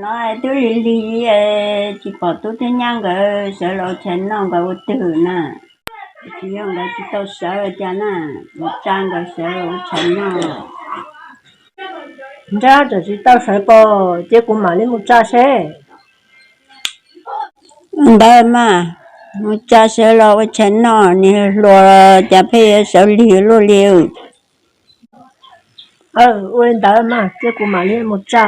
No twb lig lig, tsis pom tub thiab nyab nkawd sawv los ua tshais noj nkawd ua twg na. Tsis yog nkawd tsis tau sawv cas na, mus tsa nkawd sawv los ua tshais noj. Nrab tseem tsis tau sawv pom, ces kuv mam li mus tsa seb. Ntawd mas, mus tsa sawv los ua tshais noj, niag hluas cas pheej yuav sawv lig luaj li. Ua li ntawd mas, ces kuv mam li mus tsa.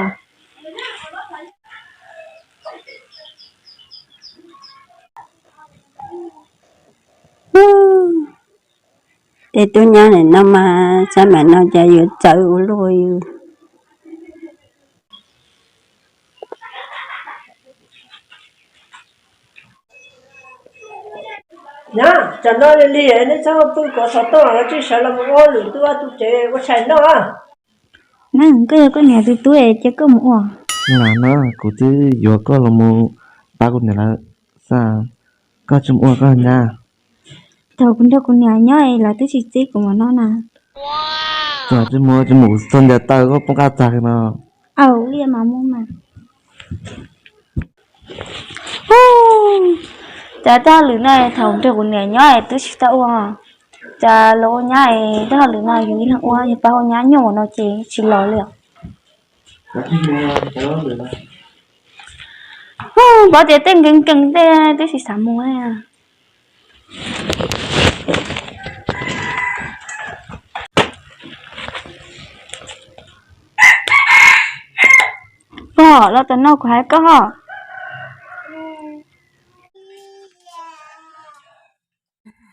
Tej tub nyab nim no mas xab maim no cas yuav txawv ua luaj. Nyab, tsam no lig lig neb txhob pw kov xov tooj, tsij sawv los mus ua lwm tus tus tsev ua tshais noj. Neeg, koj yog koj niam tus tub es cia koj mus ua. Lam no kuv twb yuav koj los mus pab kuv niam lawv xwb, koj tsis mus ua koj nyab. Thaum kuv nrog kuv niam nyob es lawv twb tsis txib kuv mus no na. Tsis mus, tsis mus, kuv txog ntiav taw koj poob qab tag no. Aw, li mas mus mas. Cas tag lwm no thaum nrog kuv niam nyob es twb tsis tau ua, cas los ua nyab es tag lwm no yus ib leeg ua, yog pab ua nyab nyuaj no ces tsis los li os. Pov tias tej nkees nkees tej twb tsis xav mus. Pog, los tom no kuv hais koj.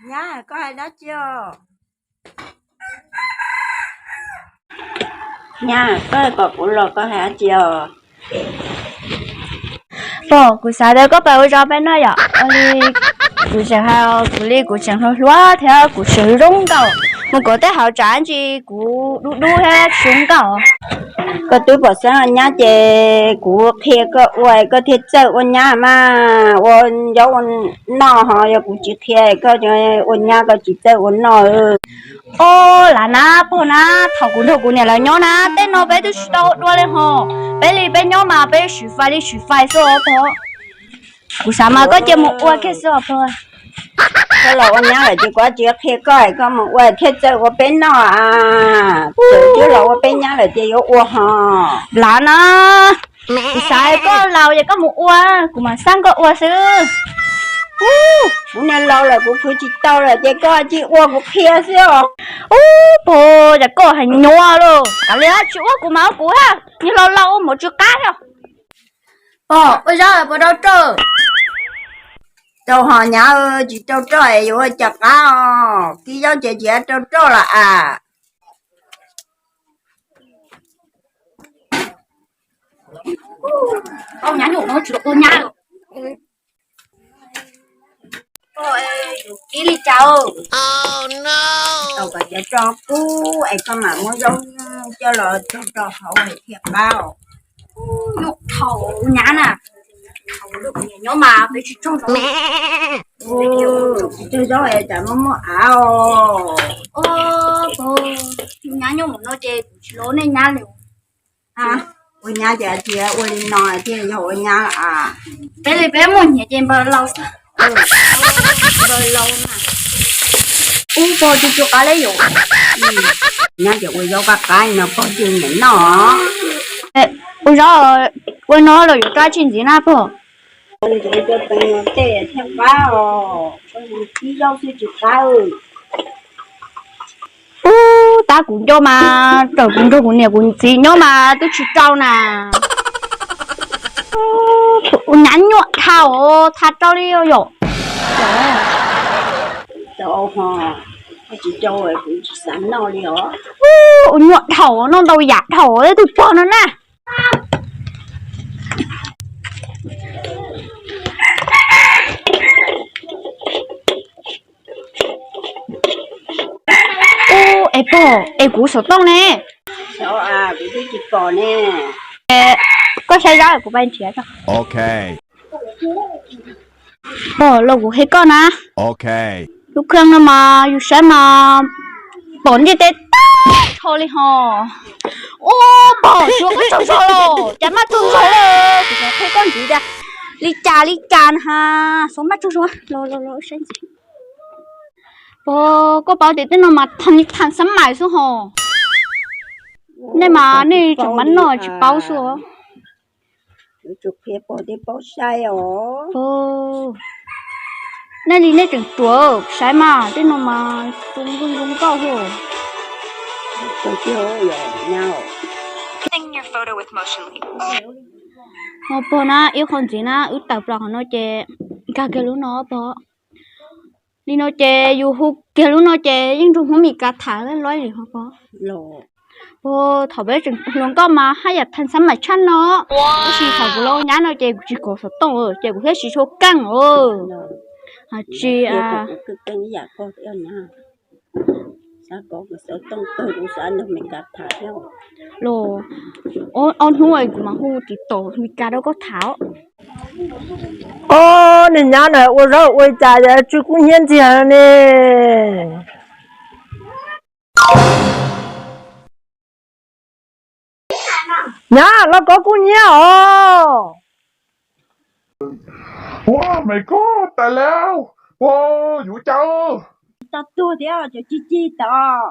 Nyab, koj hais dab tsi os? Nyab, koj kom kuv los koj hais dab tsi os? Pog, kuv xav tias koj pab ua zog peb noj yom. Ua li kuv tseem hais kuv li kuv tseem hluas hluas thiab kuv tseem zoo nkauj, mus kom tej hauv tsav ntsis kuv dub dub thiab zoo nkauj. Koj twb pom xeeb nyab ces kuv qhia koj ua koj thiaj txawj ua nyab mas, ua zaub ua noj ho yog kuv tsis qhia koj ua nyab koj tsis txawj ua noj. Ob, lam na pog na, thaum kuv nrog kuv niam lawv nyob na tej no peb twb tsis tau dua li ho. Peb li peb nyob mas peb sim fais li sim fais xwb os pog. Kuv xav mas koj cia mus ua kiag xwb os pog. Koj los ua nyab lawm ces kuv tsis qhia koj, koj mus ua thiaj txawj ua peb noj a. Txawm twb los ua peb nyab lawm ces yuav ua ho. Lam na, kuv xav koj laus ces koj mus ua, kuv mam xaj koj ua xwb. Kuv niag laus lawm kuv khwv tsis tau lawm ces koj cia ua kuv qhia xwb os. Ub, pog, cas koj hais nyuaj lauj, kav liam tsis ua kuv mam ua kuv thiab, niag laus laus ua mov tsw qab thiab. Pog, ua zaub puas rau roj? Rau ho nyab, tsis rau roj es yuav ua cas qab os, kib zaub ces tsis rau roj los as. Koj nyab nyuam no tsis ua nyab. Kib li cas? Tau kom cov tso kub es koj mam muab zaub coj los tso rau hauv thiaj qab os. Nyuam thaum nyab na, nyob mas peb tsis tsaug zaub, tsis tsaug zaub es tsam muaj muaj av os. Nyab nyuam no ces kuv tsis los nej nyab li. Ua nyab ces tsis ua li no thiaj yog ua nyab. Peb li peb muaj nyiam ces npawg laus xwb. Npawg laus na. Ub, pog, tsis tsuas qab li yus. Nyab ces ua zaub qab qab no pog tsis nyiam noj. Ua zaub, ua no los yuav qab tsis ntxiv na pog. Tej thiaj qab os, kib zaub xwb tsis qab. Ub, tab kuv nco mas, thaum kuv nrog kuv niam kuv txiv nyob mas twb tsis rau na. Ua nyab nyuam dhau, tha rau li yom. Tsis rau, kuv tsis xav noj li os. Ua nyuam dhau, noj ntau yam dhau, tus pog no na. Ub, es pog, es kuv xov tooj ne? Kuv twb tsis pom ne. Koj saib zab kuv pab nrhiav tso. Pog, los kuv qhia koj na. Lub khw no mas yus saib mas pom ntiaj teb tag nrho li ho. Ub, pog, Suav maj tsaug zog los, cas maj tsaug zog lawm, kuv xav qhia koj ntxiv tias li cas li cas na, Suav maj tsaug zog los los los saib ntxiv. Pog, koj paub tias tej no mas thaj xab mais xwb hos. Nej mas nej tseem maj noj tsis paub xwb. Nej li nej tseem ruam saib mas tej no mas zoo zoo nkauj hos. Os pog na, ib qho ntxiv na wb tawm plaws qhov no ces nkag kiag lub no pog. Li no ces yus hu kiag lub no ces yeej nrog Hmoob Mes Kas tham loj li hos pog. Pog, thaum peb tseem hluas nkauj mas haj yam thaj xab mais tshaj no, tab sis thaum kuv los nyab no ces kuv tsis kov xov tooj ces kuv thiaj tsis tshua keej os. Tsis los, ob hnub kuv mam hu tiv tom Mes Kas rau koj tham. Ob niag nyab na ua zaub ua cas tsw kub hnyiab ntxiag ne. Nyab, los kov kub hnyiab os. Ua me koj tas lauj, ua yus cas. Tau tuag thiab cov cig cig tod.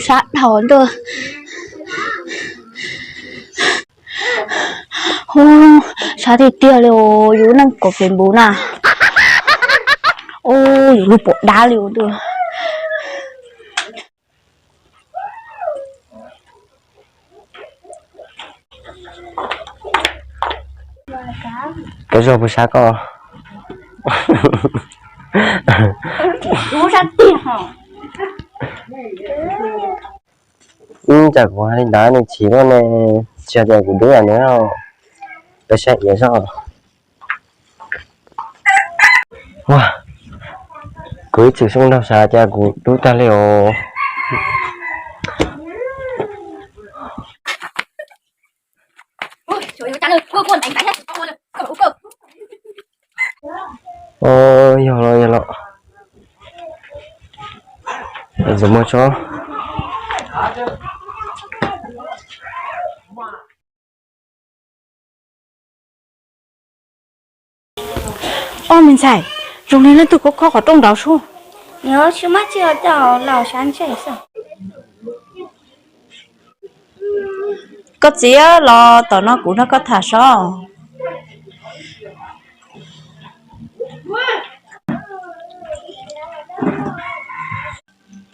Sab dhau ntuj. Hu, sab tiag tiag li os, yus neej kov Facebook na. Ub, yus lub puas dab li os ntuj. Koj zog puas sab koj? Ib, cas kuv hais li ntawd nws chim luaj ne, tsis hais tias kuv dub yam nws, peb saib iav zoj. Ua, kuv ib txwm xyoo nraug xav cas kuv dub tag li os. Yog los yog los. Zoo mas tso. Ob me ntxhais, zoo li leej twg khob khob qhov rooj nraud sub. Nyob tsis muaj tsi os, coj los sab ntsej xwb. Koj txiv, los tom no kuv nrog koj tham sob.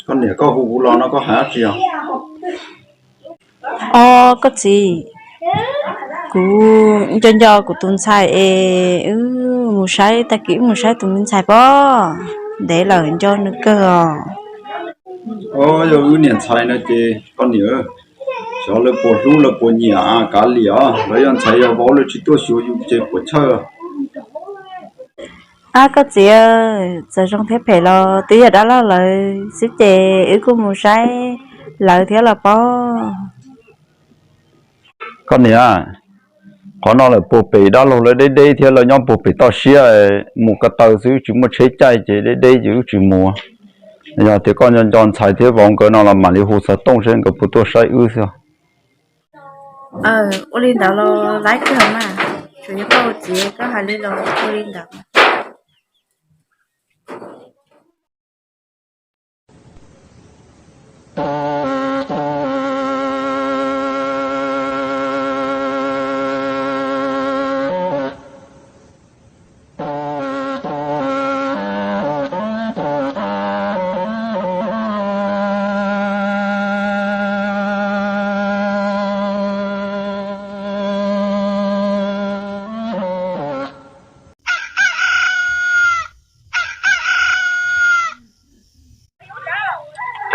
Koj niam, koj hu kuv los no koj hais dab tsi os? Os koj txiv, kuv nco nco kuv tus ntxhais es wb mus saib, tag kis wb mus saib tus me ntxhais pob, ntev lawm nco nws kawg os. Yog wb niam ntxhais no ces koj niam, xyov lawv puas hlub lawv puas nyiam kav liam os, lawv yog ntxhais yog vauv lawv tsis tuaj xyuas yus ces puas chawj. Ab koj txiv, txawm zoo thiab phem los twb yog dab laug lawv xwb ces wb kuj mus saib lawv thiab los pob. Koj niam, qhov no lawm puag pem dab laug lawv deb deb thiab lawv nyob puag pem toj siab, mus ko taw xwb tsis muaj tsheb caij ces deb deb ces wb tsis mus. Yog tias koj nco nco ntxhais thiab vauv nkawd no los mam li hu xov tooj seb nkawd puas tuaj saib wb xwb. Ua li ntawd los laib kawg mas, tsuas yog koj ua txiv koj hais li los ua li ntawd.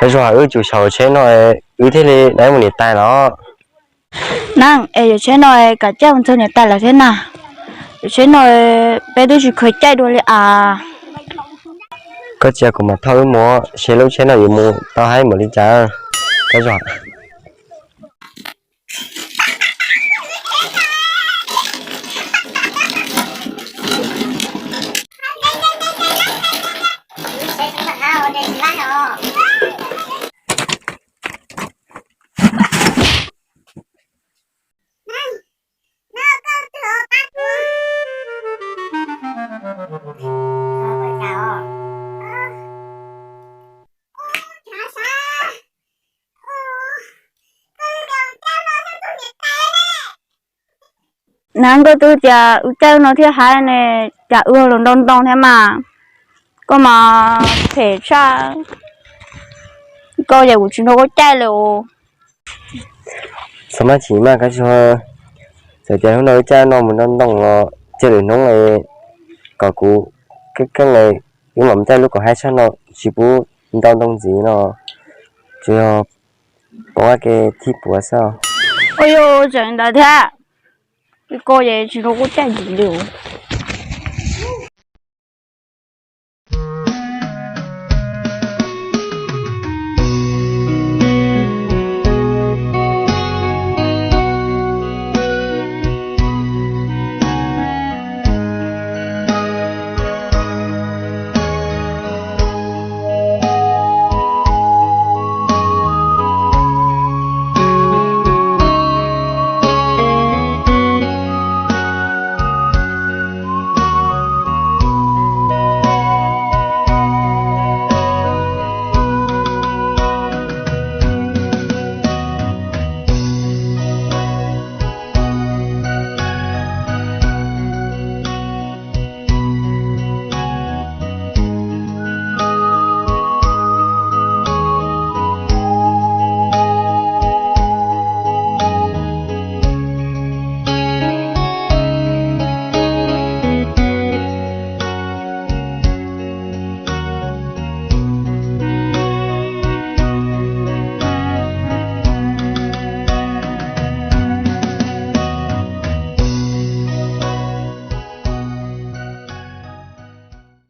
Koj zog, wb tsum xyaum tsheb no, wb thiaj li tau mus niam tais los. Neej, es yuav tsheb no kom caij mus txog niam tais lawv thiab na. Yuav tsheb no peb twb tsis kheev caij dua li as. Koj cia kuv mam thauj wb mus, seb lub tsheb no yuav mus tau haib npaum li cas. Koj zog. Nab, koj twb tias wb caij no thiaj haib ne, cas wb los ntau ntoo thiab mas. Koj mas phem tshaj, koj ces kuv tsis nrog koj caij li os. Txhob maj chim maj, koj tsis, txawm tias hnub no wb caij no mus ntau ntoo los cia lwm hnub kom kuv keej keej, wb mam caij lub kom haib tshaj no, tsis pub ntau ntoo ntxiv no, tsuas yog poob ke thib puav xwb. Ua yog tseem ntawd thiab, koj ces tsis nrog kuv caij ntxiv li os.